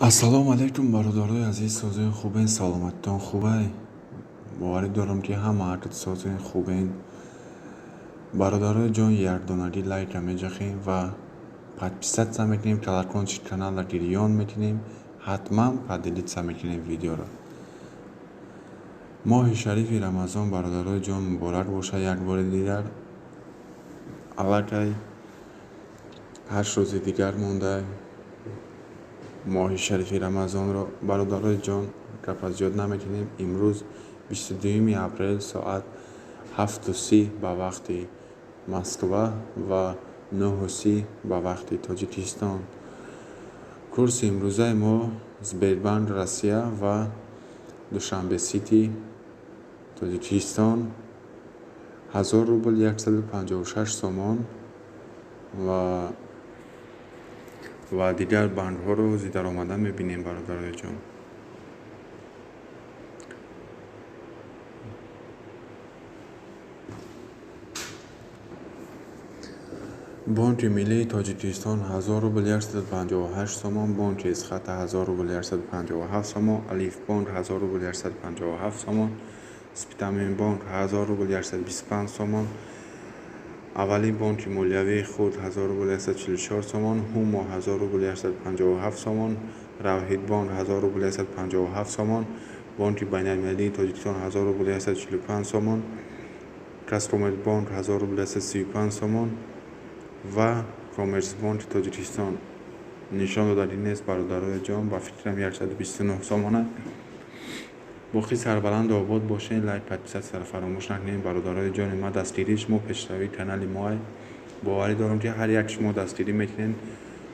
Ассалому алайкум, бародарои азиз, созои хубен, саломатитон хубай? Боварӣ дорам, ки ҳамаатон созои хубен. Бародарои ҷон, якдонагӣ лайка меҷахем ва подписаться мекунем, колокольчик каналро гирён мекунем, ҳатман поделиться мекунем видеоро. Моҳи шарифи Рамазон, бародарои ҷон, муборак бошад як бори дигар. Аллакай 8 рӯзи дигар монда моҳи шарифи Рамазонро. Бародарои ҷон, гапа зиёд намекунем. Имрӯз 22 апрел, соат 7:30 ба вақти Москва ва 9:30 ба вақти Тоҷикистон. Курси имрӯзаи мо Сбербанк Россия ва Душанбе Сити Тоҷикистон: 1000 рубл 156 сомон ва дигар бонкҳоро ҳозир даромада мебинем, бародарои ҷон. Бонки Миллии Тоҷикистон: 1000 рубл 158 сомон, Бонки Эсхата: 1000 рубл 157 сомон, Алифбонк: 1000 рубл 157 сомон, Спитаменбонк: 1000 рубл 125 сомон, Аввалин бонки молиявии хурд: 1000 рубл 144 сомон, Ҳумо: 1000 рубл 157 сомон, Равҳидбонк: 1000 рубл 157 сомон, Бонки Байналмилалии Тоҷикистон: 1000 рубл 145 сомон, Казкоммерцбонк: 1000 рубл 135 сомон ва Коммерцбонки Тоҷикистон нишон додагӣ нест, бародарои ҷон, ба фикрам, 129 сомона. Боқӣ сарбаланду обод бошед. Лайк, подписаться ро фаромӯш накунед, бародарои ҷони ман. Дастгирии шумо пешравии канали моа. Боварӣ дорам, ки ҳар як шумо дастгирӣ мекунед.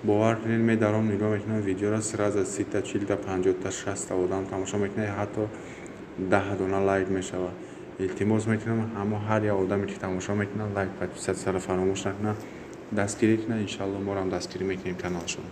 Бовар кунед, медаром, нигоҳ мекунам видеоро, сразу 30-та, 40-та, 50-та, 60-та одам тамошо мекунад, ҳатто 10 дона лайк мешавад. Илтимос мекунам, ҳамо ҳар як одаме, ки тамошо мекунад, лайк, подписаться ро фаромӯш накунад, дастгирӣ кунад. Иншалло, морам дастгирӣ мекунем каналшон.